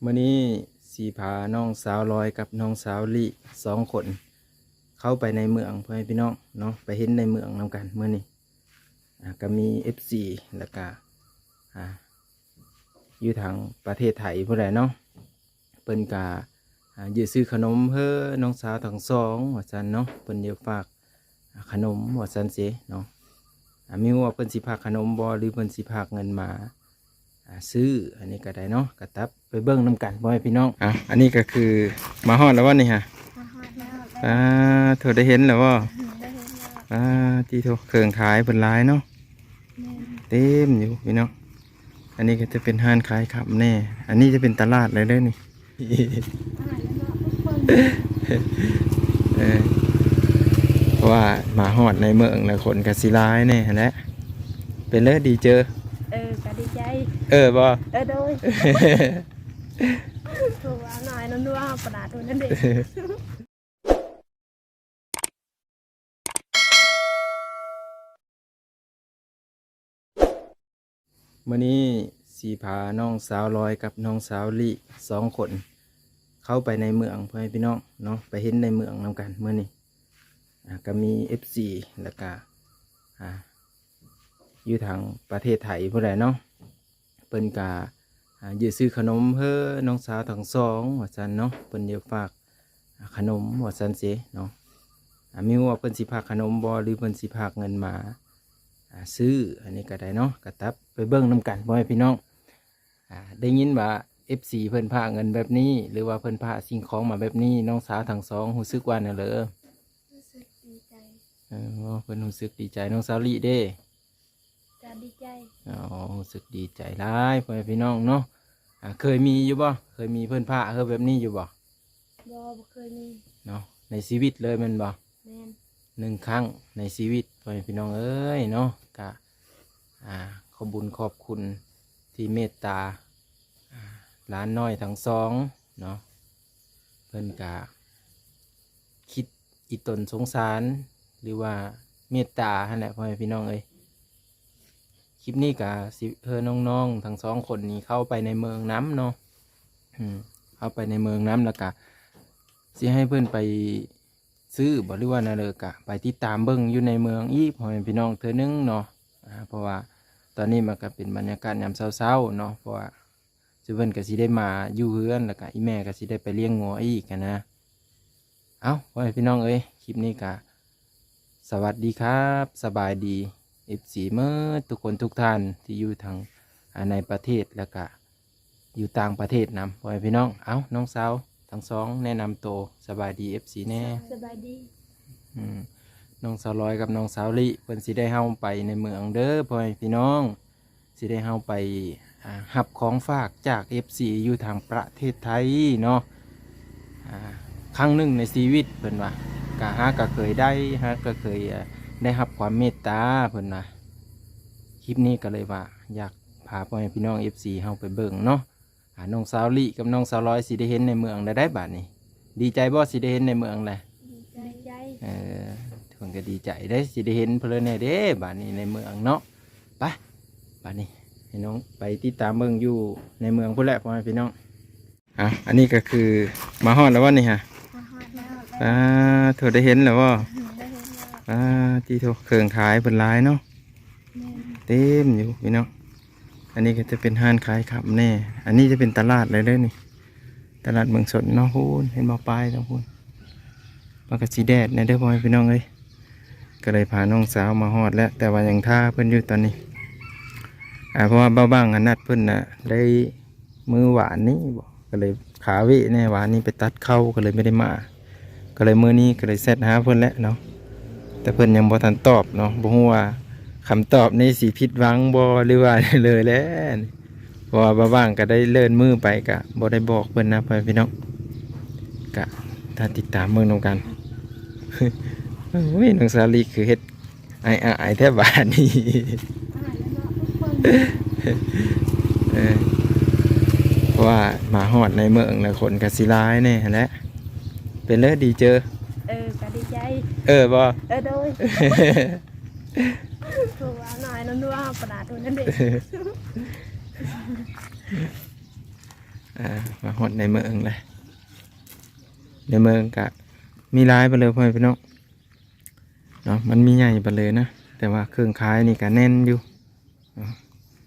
ມື້ນີ້ຊິພານ້ອງສາວລອຍກັບນ້ອງສາວລີ້ສອງຄົນ ເຂົ້າໄປໃນເມືອງ ພໍ່ແມ່ພີ່ນ້ອງເນາະ ໄປເຫັນໃນເມືອງນຳກັນມື້ນີ້. ອ່າ ກໍມີເອັຟຊີ ແລ້ວກໍ ອ່າ ຢູ່ທາງປະເທດໄທພຸ້ນແຫຼະເນາະ ເພິ່ນກະ ອ່າ ຢາກຊື້ຂະໜົມເຮີນ້ອງສາວທັງສອງວ່າຊັ້ນເນາະ ເພິ່ນຢາກຝາກ ອ່າ ຂະໜົມວ່າຊັ້ນເຊເນາະ. ອ່າ ມີຮູ້ວ່າເພິ່ນຊິຝາກຂະໜົມບໍ່ ຫຼືເພິ່ນຊິຝາກເງິນມາ ອ່າ ຊື້ ອັນນີ້ກໍໄດ້ເນາະ ກໍຕັບໄປເບິ່ງນຳກັນ ພໍ່ແມ່ພີ່ນ້ອງ. ອ່າ ອັນນີ້ກໍຄືມາຮອດແລ້ວບໍ່ນີ້ຫະ? ມາຮອດແລ້ວ. ອ່າ ໂທ ໄດ້ເຫັນແລ້ວບໍ່? ໄດ້ເຫັນແລ້ວ. ອ່າ ຕິໂທ ເຄື່ອງຂາຍເພິ່ນຫຼາຍເນາະ. ແມ່ນ. ເຕັມຢູ່ພີ່ນ້ອງ. ອັນນີ້ກໍຈະເປັນຮ້ານຂາຍຂຳແດ່ ອັນນີ້ຈະເປັນຕະຫຼາດເລີຍເດີນີ້. ເອີ ເພາະວ່າມາຮອດໃນເມືອງແລ້ວຄົນກໍຊິຫຼາຍແດ່ຫັ້ນແຫຼະ. ເປັນເລີຍດີເຈີ? ເອີ ກໍດີໃຈ. ເອີບໍ່? ເອີ ໂດຍ. ໂທວ່າໜ້ອຍນຳດ້ວຍປະດາໂທນັ້ນເດ້. ມື້ນີ້ຊິພານ້ອງສາວລອຍກັບນ້ອງສາວລີ້ສອງຄົນ ເຂົ້າໄປໃນເມືອງ ພໍ່ແມ່ພີ່ນ້ອງເນາະ ໄປເຫັນໃນເມືອງນຳກັນມື້ນີ້. ອ່າ ກໍມີເອັຟຊີ ແລ້ວກໍ ອ່າ ຢູ່ທາງປະເທດໄທພຸ້ນແຫຼະເນາະ ເພິ່ນກະ ອ່າ ຢາກຊື້ຂະໜົມເຮີນ້ອງສາວທັງສອງວ່າຊັ້ນເນາະ ເພິ່ນຢາກຝາກ ອ່າ ຂະໜົມວ່າຊັ້ນເຊເນາະ. ອ່າ ມີຮູ້ວ່າເພິ່ນຊິຝາກຂະໜົມບໍ່ ຫຼືເພິ່ນຊິຝາກເງິນມາ ອ່າ ຊື້ ອັນນີ້ກໍໄດ້ເນາະ ກໍຕັບໄປເບິ່ງນຳກັນ ພໍ່ແມ່ພີ່ນ້ອງ. ອ່າ ໄດ້ຍິນວ່າເອັຟຊີເພິ່ນຝາກເງິນແບບນີ້ ຫຼືວ່າເພິ່ນຝາກສິ່ງຂອງມາແບບນີ້ ນ້ອງສາວທັງສອງຮູ້ສຶກວ່າແນວໃດ? ຮູ້ສຶກດີໃຈ. ເອີ ເພິ່ນຮູ້ສຶກດີໃຈ. ນ້ອງສາວລີ້ເດ້? ກໍດີໃຈ. ອໍ ຮູ້ສຶກດີໃຈຫຼາຍ ພໍ່ແມ່ພີ່ນ້ອງເນາະ. ອ່າ ເຄີຍມີຢູ່ບໍ່? ເຄີຍມີເພິ່ນຝາກເຮີແບບນີ້ຢູ່ບໍ່? ບໍ່ ບໍ່ເຄີຍມີເນາະ ໃນຊີວິດເລີຍແມ່ນບໍ່? ແມ່ນ. ໜຶ່ງຄັ້ງໃນຊີວິດ ພໍ່ແມ່ພີ່ນ້ອງເອີຍເນາະ. ກະ ອ່າ ຂອບບຸນຂອບຄຸນທີ່ເມດຕາ ອ່າ ຫຼານນ້ອຍທັງສອງເນາະ ເພິ່ນກະຄິດອີ່ຕົນສົງສານ ຫຼືວ່າເມດຕາຫັ້ນແຫຼະ ພໍ່ແມ່ພີ່ນ້ອງເອີຍ. ຄລິບນີ້ກະຊິເຊີນນ້ອງໆທັງສອງຄົນນີ້ເຂົ້າໄປໃນເມືອງນຳເນາະ ອືມ ເຂົ້າໄປໃນເມືອງນຳ ແລ້ວກະຊິໃຫ້ເພິ່ນໄປຊື້ບໍ່ ຫຼືວ່າແນວໃດ ກະໄປຕິດຕາມເບິ່ງຢູ່ໃນເມືອງອີກ ພໍ່ແມ່ພີ່ນ້ອງເທື່ອໜຶ່ງເນາະ. ອ່າ ເພາະວ່າຕອນນີ້ມັນກະເປັນບັນຍາກາດຍາມເຊົ້າໆເນາະ ເພາະວ່າ ເພິ່ນກໍຊິໄດ້ມາຢູ່ເຮືອນ ແລ້ວກໍອີ່ແມ່ກໍຊິໄດ້ໄປລ້ຽງງົວອີກຫັ້ນນະ. ເອົ້າ ພໍ່ແມ່ພີ່ນ້ອງເອີຍ ຄລິບນີ້ກໍສະຫວັດດີຄັບ ສະບາຍດີ ເອັຟຊີ ໝົດທຸກຄົນທຸກທ່ານທີ່ຢູ່ທັງ ອ່າ ໃນປະເທດ ແລ້ວກໍຢູ່ຕ່າງປະເທດນຳ ພໍ່ແມ່ພີ່ນ້ອງ. ເອົ້າ ນ້ອງສາວທັງສອງ ແນະນຳໂຕ ສະບາຍດີ ເອັຟຊີ ແດ່. ສະບາຍດີ. ອືມ ນ້ອງສາວລອຍກັບນ້ອງສາວລີ້ ເພິ່ນຊິໄດ້ເຮົາໄປໃນເມືອງເດີ ພໍ່ແມ່ພີ່ນ້ອງ. ຊິໄດ້ເຮົາໄປ ອ່າ ຮັບຂອງຝາກຈາກເອັຟຊີຢູ່ທາງປະເທດໄທເນາະ ອ່າ ຄັ້ງໜຶ່ງໃນຊີວິດ ເພິ່ນວ່າ ກະຫາກະເຄີຍໄດ້ ຫາກະເຄີຍ ເອີ ໄດ້ຮັບຄວາມເມດຕາ ເພິ່ນວ່າ. ຄລິບນີ້ກໍເລີຍວ່າຢາກພາພໍ່ແມ່ພີ່ນ້ອງເອັຟຊີເຮົາໄປເບິ່ງເນາະ. ອ່າ ນ້ອງສາວລີ້ກັບນ້ອງສາວລອຍຊິໄດ້ເຫັນໃນເມືອງແລ້ວໄດ໋ບາດນີ້. ດີໃຈບໍ່ ຊິໄດ້ເຫັນໃນເມືອງແລ້ວ? ດີໃຈ. ເອີ ເພິ່ນກໍດີໃຈເດ້ ຊິໄດ້ເຫັນເພິ່ນແລ້ວແດ່ເດ້ ບາດນີ້ໃນເມືອງເນາະ. ໄປ ບາດນີ້ໃຫ້ນ້ອງໄປຕິດຕາມເບິ່ງຢູ່ໃນເມືອງພຸ້ນແຫຼະ ພໍ່ແມ່ພີ່ນ້ອງ. ອ່າ ອັນນີ້ກໍຄືມາຮອດແລ້ວບໍ່ນີ້ຫະ? ມາຮອດແລ້ວ. ອ່າ ໂທ ໄດ້ເຫັນແລ້ວບໍ່? ໄດ້ເຫັນແລ້ວ. ອ່າ ຕິໂທ ເຄື່ອງຂາຍເພິ່ນຫຼາຍເນາະ. ແມ່ນ. ເຕັມຢູ່ພີ່ນ້ອງ. ອັນນີ້ກໍຈະເປັນຮ້ານຂາຍຂຳແດ່ ອັນນີ້ຈະເປັນຕະຫຼາດເລີຍເດີນີ້ ຕະຫຼາດເມືອງຊົນເນາະ. ພຸ້ນ ເຫັນບໍ່ ປ້າຍທາງພຸ້ນ ມັນກໍຊິແດດແດ່ເດີ ພໍ່ແມ່ພີ່ນ້ອງເອີຍ. ກໍເລີຍພານ້ອງສາວມາຮອດແລ້ວ ແຕ່ວ່າຍັງຖ້າເພິ່ນຢູ່ຕອນນີ້ ອ່າ ເພາະວ່າບ່າວບັງ ອັນ ນັດເພິ່ນນະ ໄດ້ມື້ວານນີ້ບໍ ກໍເລີຍຄາເວະແດ່ ວານນີ້ໄປຕັດເຂົ້າ ກໍເລີຍບໍ່ໄດ້ມາ. ກໍເລີຍມື້ນີ້ກໍເລີຍແຊັດຫາເພິ່ນແຫຼະເນາະ ແຕ່ເພິ່ນຍັງບໍ່ທັນຕອບເນາະ. ບໍ່ຮູ້ວ່າຄຳຕອບນີ້ຊິຜິດຫວັງບໍ່ ຫຼືວ່າເລີຍແຫຼະ ເພາະວ່າບ່າວບັງກໍໄດ້ເລື່ອນມື້ໄປ ກໍບໍ່ໄດ້ບອກເພິ່ນນະ ພໍ່ແມ່ພີ່ນ້ອງ. ກໍຖ້າຕິດຕາມເບິ່ງນຳກັນ. ໂອ້ຍ ນ້ອງສາລີ້ຄືເຮັດ ອາຍໆແທ້ບາດນີ້ ເອີ ເພາະວ່າມາຮອດໃນເມືອງແລ້ວຄົນກໍຊິຫຼາຍແດ່ຫັ້ນແຫຼະ. ເປັນເລີຍດີເຈີ? ເອີ ກໍດີໃຈ. ເອີບໍ່? ເອີ ໂດຍ. ໂທວ່າໜ້ອຍນຳດ້ວຍປະດາໂທນັ້ນເດ້. ອ່າ ມາຮອດໃນເມືອງແລ້ວ. ໃນເມືອງກະມີຫຼາຍປານເລີ ພໍ່ແມ່ພີ່ນ້ອງເນາະ, ມັນມີໃຫຍ່ປານເລີນະ, ແຕ່ວ່າເຄື່ອງຂາຍນີ້ກະແໜ້ນຢູ່ເນາະ,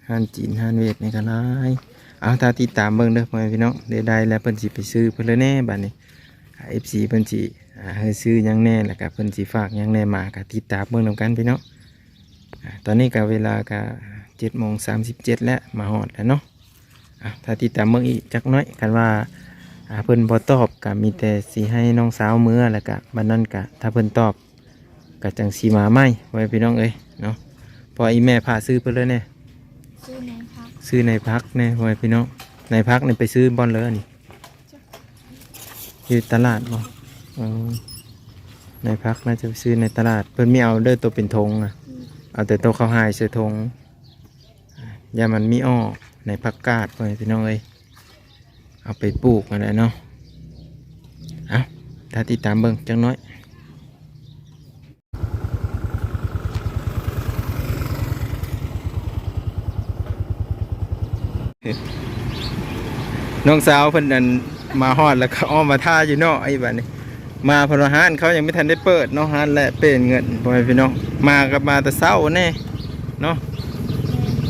ຮ້ານຈີນຮ້ານຫວຽດນີ້ກະຫຼາຍ. ເອົາ ຖ້າຕິດຕາມເບິ່ງເດີ ພໍ່ແມ່ພີ່ນ້ອງ, ເດໄດ້ແລ້ວເພິ່ນຊິໄປຊື້ເພິ່ນເລີແດ່ບາດນີ້. ອ່າ ເອັຟຊີ ເພິ່ນຊິ ອ່າ ໃຫ້ຊື້ຫຍັງແດ່ ແລ້ວກະເພິ່ນຊິຝາກຫຍັງແດ່ມາ ກະຕິດຕາມເບິ່ງນຳກັນພີ່ນ້ອງ. ອ່າ ຕອນນີ້ກະເວລາກະເຈັດໂມງສາມສິບເຈັດແລ້ວ ມາຮອດແລ້ວເນາະ. ອ່າ ຖ້າຕິດຕາມເບິ່ງອີກຈັກໜ້ອຍ, ຄັນວ່າ ອ່າ ເພິ່ນບໍ່ຕອບ ກະມີແຕ່ຊິໃຫ້ນ້ອງສາວເມືອ ແລ້ວກະບາດນັ້ນກະ ຖ້າເພິ່ນຕອບ ກະຈັ່ງຊິມາໃໝ່ ພໍ່ແມ່ພີ່ນ້ອງເອີຍເນາະ. ເພາະອີ່ແມ່ພາຊື້ເພິ່ນເລີແດ່ ຊື້ໃນຜັກ ຊື້ໃນຜັກແດ່ ພໍ່ແມ່ພີ່ນ້ອງ. ໃນຜັກນີ້ໄປຊື້ບ່ອນເລີນີ້? ຢູ່ຕະຫຼາດບໍ່? ເອີ ໃນຜັກໜ້າຈະໄປຊື້ໃນຕະຫຼາດ. ເພິ່ນມີເອົາເດີ ໂຕເປັນຖົງນະ, ອືມ ເອົາແຕ່ໂຕເຂົ້າຫາຍໃສ່ຖົງ. ອ່າ ຢ່າມັນມີອອກໃນຜັກກາດ ພໍ່ແມ່ພີ່ນ້ອງເອີຍ, ເອົາໄປປູກຫັ້ນແຫຼະເນາະ. ເອົາ ຖ້າຕິດຕາມເບິ່ງຈັກໜ້ອຍ. ນ້ອງສາວເພິ່ນນັ້ນມາຮອດແລ້ວກໍອ້ອມມາຖ້າຢູ່ເນາະ ໄອ້ບາດນີ້. ມາເພິ່ນວ່າຮ້ານເຂົາຍັງບໍ່ທັນໄດ້ເປີດເນາະ, ຮ້ານແລກເປນເງິນ ພໍ່ແມ່ພີ່ນ້ອງ. ມາກໍມາແຕ່ເຊົ້າແນ່ເນາະ,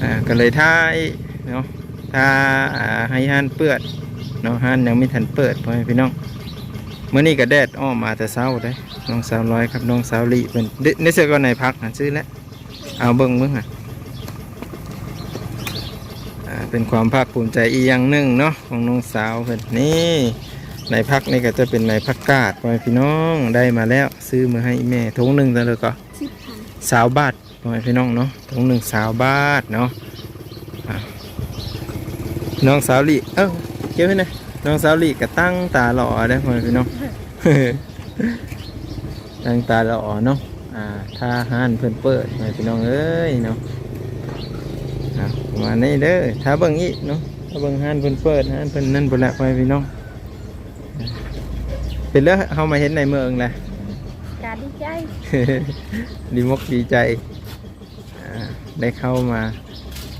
ອ່າ ກໍເລີຍຖ້າອີກເນາະ, ຖ້າ ອ່າ ໃຫ້ຮ້ານເປີດເນາະ, ຮ້ານຍັງບໍ່ທັນເປີດ ພໍ່ແມ່ພີ່ນ້ອງ. ມື້ນີ້ກໍແດດອອກມາແຕ່ເຊົ້າເດ້. ນ້ອງສາວລອຍກັບນ້ອງສາວລີເພິ່ນ ເດ ໃນເສື້ອກໍໃນພັກຫັ້ນ ຊື້ແລ້ວ. ເອົາເບິ່ງເບິ່ງຫັ້ນ ອ່າ ເປັນຄວາມພາກພູມໃຈອີກຢ່າງໜຶ່ງເນາະ ຂອງນ້ອງສາວເພິ່ນ. ນີ້ ໃນພັກນີ້ກໍຈະເປັນໃນຜັກກາດ ພໍ່ແມ່ພີ່ນ້ອງ, ໄດ້ມາແລ້ວ ຊື້ມາໃຫ້ແມ່ຖົງໜຶ່ງເທົ່າໃດກໍ ສິບພັນ ຊາວບາດ ພໍ່ແມ່ພີ່ນ້ອງເນາະ, ຖົງໜຶ່ງຊາວບາດເນາະ. ອ່າ ນ້ອງສາວລີ ເອີ ເກັບໃຫ້ແດ່. ນ້ອງສາວລີກໍຕັ້ງຕາລໍເດ້ ພໍ່ແມ່ພີ່ນ້ອງ. ຕັ້ງຕາລໍເນາະ. ອ່າ ຖ້າຮ້ານເພິ່ນເປີດ ພີ່ນ້ອງເອີຍເນາະ. ອ່າ ປະມານນີ້ເດີ, ຖ້າເບິ່ງອີກເນາະ, ຖ້າເບິ່ງຮ້ານເພິ່ນເປີດ, ຮ້ານເພິ່ນນັ້ນພຸ້ນແຫຼະ ພໍ່ແມ່ພີ່ນ້ອງ. ເປັນເລື່ອງເຮົາມາເຫັນໃນເມືອງແຫຼະ ກະດີໃຈ ດີມົກດີໃຈ. ອ່າ ໄດ້ເຂົ້າມາ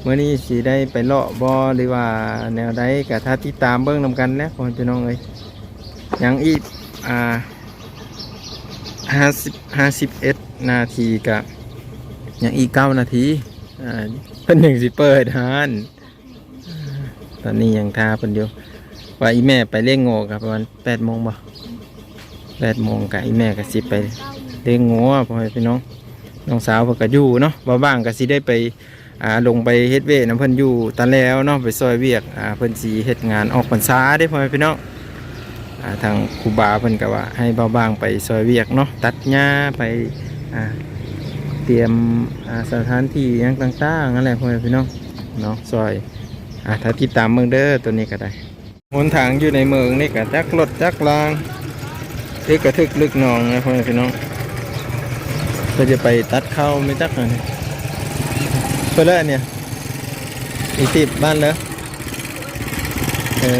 ມື້ນີ້ຊິໄດ້ໄປເລາະບໍ່ ຫຼືວ່າແນວໃດ ກໍຖ້າຕິດຕາມເບິ່ງນຳກັນແຫຼະ ພໍ່ແມ່ພີ່ນ້ອງເອີຍ. ຍັງອີກ ອ່າ ຫ້າສິບ ຫ້າສິບເອັດນາທີ ກໍຍັງອີກເກົ້ານາທີ ອ່າ ເພິ່ນຍັງຊິເປີດຮ້ານ. ຕອນນີ້ຍັງຖ້າເພິ່ນຢູ່ ວ່າອີ່ແມ່ໄປລ້ຽງງົວກໍປະມານແປດໂມງບໍ່? ແປດໂມງກະອີ່ແມ່ກໍຊິໄປລ້ຽງງົວ ພໍ່ແມ່ພີ່ນ້ອງ. ນ້ອງສາວເພິ່ນກໍຢູ່ເນາະ, ບໍ່ວ່າງກໍຊິໄດ້ໄປ ອ່າ ລົງໄປເຮັດວຽກນຳເພິ່ນຢູ່ຕາແລວເນາະ, ໄປຊ່ອຍວຽກ ອ່າ ເພິ່ນຊິເຮັດງານອອກພັນສາເດ້ ພໍ່ແມ່ພີ່ນ້ອງ. ອ່າ ທາງຄູບາເພິ່ນກໍວ່າໃຫ້ບ່າວບາງໄປຊ່ອຍວຽກເນາະ, ຕັດຫຍ້າ ໄປ ອ່າ ຕຽມ ອ່າ ສະຖານທີ່ຫຍັງຕ່າງໆ ນັ້ນແຫຼະ ພໍ່ແມ່ພີ່ນ້ອງເນາະ, ຊ່ອຍ ອ່າ ຖ້າຕິດຕາມເບິ່ງເດີ ໂຕນີ້ກໍໄດ້. ຫົນທາງຢູ່ໃນເມືອງນີ້ກໍຈັກລົດຈັກລາງ ເອີກກະທຶກລຶກໜອງນະ ພໍ່ແມ່ພີ່ນ້ອງ. ເພິ່ນຈະໄປຕັດເຂົ້າແມ່ນຈັກອັນນີ້ ເພິ່ນເລີຍອັນນີ້ ອີຕິບບ້ານເລີຍ. ເອີ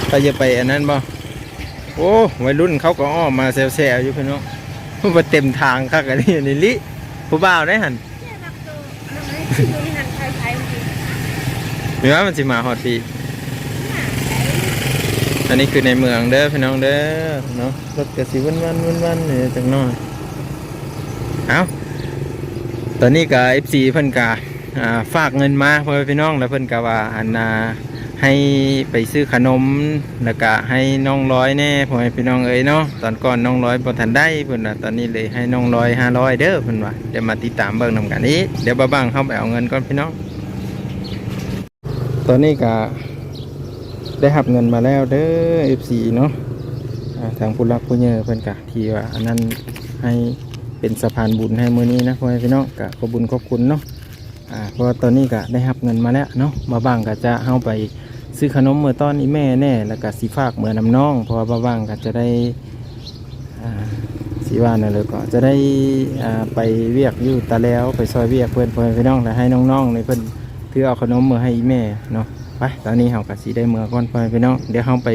ເຂົາຈະໄປອັນນັ້ນບໍ່? ໂອ້ ໄວລຸ້ນເຂົາກໍອອກມາແຊວໆຢູ່ພີ່ນ້ອງ. ວ່າເຕັມທາງຄັກອັນນີ້ ນີ້ລິ ຜູ້ບ່າວໄດ້ຫັ້ນ. ແມ່ນວ່າມັນຊິມາຮອດພີ້. ອັນນີ້ຄືໃນເມືອງເດີພີ່ນ້ອງເດີເນາະ, ລົດກໍຊິວົນວັນ ວົນວັນຢູ່ຈັກໜ້ອຍ. ເອົ້າ ຕອນນີ້ກໍ ເອັຟຊີ ເພິ່ນກໍ ອ່າ ຝາກເງິນມາ ພໍ່ແມ່ພີ່ນ້ອງ, ແລ້ວເພິ່ນກໍວ່າ ອັນນ່າ ໃຫ້ໄປຊື້ຂະໜົມ ແລ້ວກະໃຫ້ນ້ອງລອຍແດ່ ພໍ່ແມ່ພີ່ນ້ອງເອີຍເນາະ. ຕອນກ່ອນນ້ອງລອຍບໍ່ທັນໄດ້ ເພິ່ນວ່າ, ຕອນນີ້ເລີຍໃຫ້ນ້ອງລອຍຫ້າຮ້ອຍເດີ ເພິ່ນວ່າ. ດຽວມາຕິດຕາມເບິ່ງນຳກັນອີກ. ດຽວບ່າວບາງເຮົາໄປເອົາເງິນກ່ອນພີ່ນ້ອງ. ຕອນນີ້ກະໄດ້ຮັບເງິນມາແລ້ວເດີ ເອັຟຊີ ເນາະ. ອ່າ ທາງຜູ້ຫຼັກຜູ້ໃຫຍ່ເພິ່ນກະທີ່ວ່າອັນນັ້ນ ໃຫ້ເປັນສະພານບຸນໃຫ້ມື້ນີ້ນະ ພໍ່ແມ່ພີ່ນ້ອງ, ກະຂອບບຸນຂອບຄຸນເນາະ. ອ່າ ເພາະວ່າຕອນນີ້ກະໄດ້ຮັບເງິນມາແລ້ວເນາະ, ບ່າວບາງກະຈະເຮົາໄປຊື້ຂະໜົມເມືອຕ້ອນອີ່ແມ່ແດ່ ແລ້ວກະຊິຝາກເມືອນຳນ້ອງ, ເພາະວ່າບ່າວບາງກະຈະໄດ້ ອ່າ ຊິວ່າແນວໃດກໍຈະໄດ້ ອ່າ ໄປວຽກຢູ່ຕາແລວ ໄປຊ່ອຍວຽກເພິ່ນ ພໍ່ແມ່ພີ່ນ້ອງ, ແລ້ວໃຫ້ນ້ອງໆນີ້ເພິ່ນຖືເອົາຂະໜົມເມືອໃຫ້ອີ່ແມ່ເນາະ. ໄປ ຕອນນີ້ເຮົາກະຊິໄດ້ເມືອກ່ອນ ພໍ່ແມ່ພີ່ນ້ອງ, ດຽວເຮົາໄປ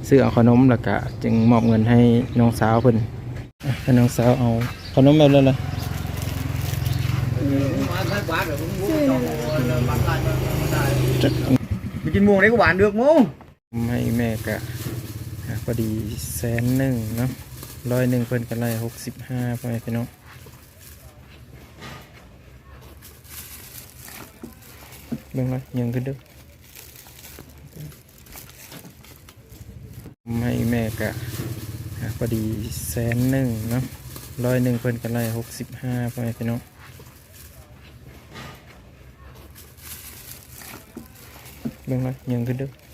ຊື້ເອົາຂະໜົມ ແລ້ວກະຈຶ່ງມອບເງິນໃຫ້ນ້ອງສາວເພິ່ນ. ອ່ະ ໃຫ້ນ້ອງສາວເອົາຂະໜົມແບບນັ້ນລະ. ຊື້ນັ້ນລະ. ຈັກ ກິນມ່ວງໄດ້ກໍຫວານເລືອກໝູ່. ໃຫ້ແມ່ກະ ອ່າ ພໍດີແສນໜຶ່ງເນາະ ຮ້ອຍໜຶ່ງເພິ່ນກໍໄລ່ຫົກສິບຫ້າ ພໍ່ແມ່ພີ່ນ້ອງ. ເບິ່ງເນາະ ຍືນຂຶ້ນເດີ້. ໃຫ້ແມ່ກະ ອ່າ ພໍດີແສນໜຶ່ງເນາະ ຮ້ອຍໜຶ່ງເພິ່ນກໍໄລ່ຫົກສິບຫ້າ ພໍ່ແມ່ພີ່ນ້ອງ. ເບິ່ງເນາະ ຍືນຂຶ້ນເດີ້.